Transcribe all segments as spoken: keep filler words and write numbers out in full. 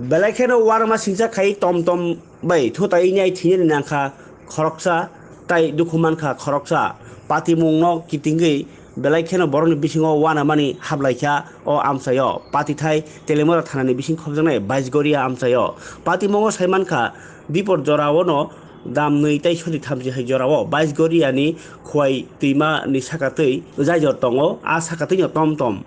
Belai kheno uanama singcha khai tom tom bai thutai nai thinani nangkha khoroksa, tai dukhu mankha khoroksa. Patimungno kitingwi belai kheno borokni bisingo uanamani hablaikha o amchaio. Patithai Telemora thanani bising khobjaknai Baisgoria amchaio. Patimungo saimankha bipor joraono dam nwi tai sori thamchi hai jorao Baisgoriani Khowai twima ni saka twi jaijor tongo. A saka twino tom tom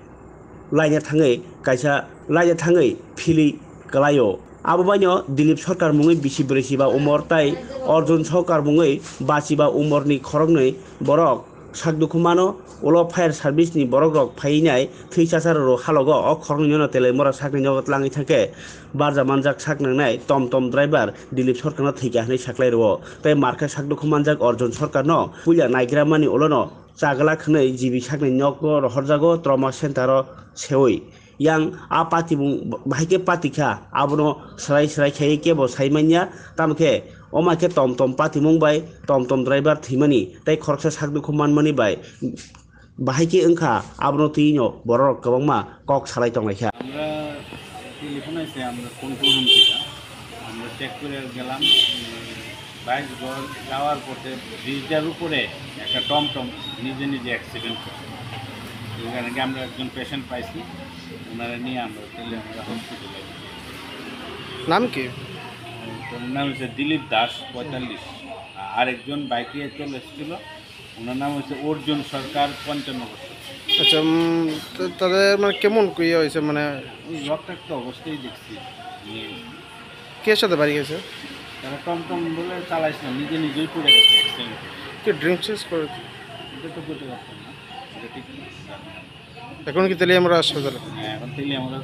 laina thangwi kaisa laina thangwi phili kwlaio. Abo baino Dilip Sarkar mungwi bisi brwi chiba umor tai Arjun Sarkar mungwi ba chiba umorni khoroknwi borok sak dukhu mano. Ulo fire service ni borok rok phaiwi nai thwi chacharo halogo. O khoroknwi no Telemora sakni nogo tlangwi thangkhe barja manjak sak nangnai tom tom driver Dilip Sarkarno thwikha hwnwi saklai rwo tei markha sak dukhu manjak Arjun Sarkarno puila naigra mani ulono chagla khwnwi G B sakni nogo rohorjago trauma center o seui. Yang a patimung bahai khe patikha, abono swrai swrai khaiwi kebo sai manya, tamo khe oma khe tom tom patimung bai tom tom driver thwimani tei khoroksa sak dukhu manmani bai bahai khe wngkha, abono twino borok kwbangma kok salai tonglaikha. আমরা টেলিফোন আছে, আমরা ফোন করলাম সেটা, আমরা চেক করে গেলাম, উম, বাইশ ঘর যাওয়ার পথে ব্রিজটার উপরে একটা টমটম নিজে নিজে অ্যাক্সিডেন্ট করছে। এখানে গিয়ে আমরা একজন পেশেন্ট পাইছি, ওনারা নিয়ে আমরা চলে আমরা হসপিটালে। নাম কি? ওনার নাম হচ্ছে দিলীপ দাস, পঁয়তাল্লিশ। আরেকজন বাইকে চলে এসেছিল, ওনার নাম হচ্ছে অর্জুন সরকার, পঞ্চান্ন বছর। আচ্ছা, উম, তো তাদের মানে কেমন ইয়ে হয়েছে, মানে? ওই রক্তাক্ত অবস্থায় দেখছি। নিয়ে কে সাথে বাড়ি গেছে? তারা টমটম বলে চালাইছিল, নিজে নিজেই পড়ে গেছে অ্যাক্সিডেন্ট। কি ড্রিঙ্কস করে? এটা তো বলতে পারতাম না, এটা ঠিক না। এখন কি তাহলে আমরা হাসপাতালে? হ্যাঁ, এখন তাহলে আমরা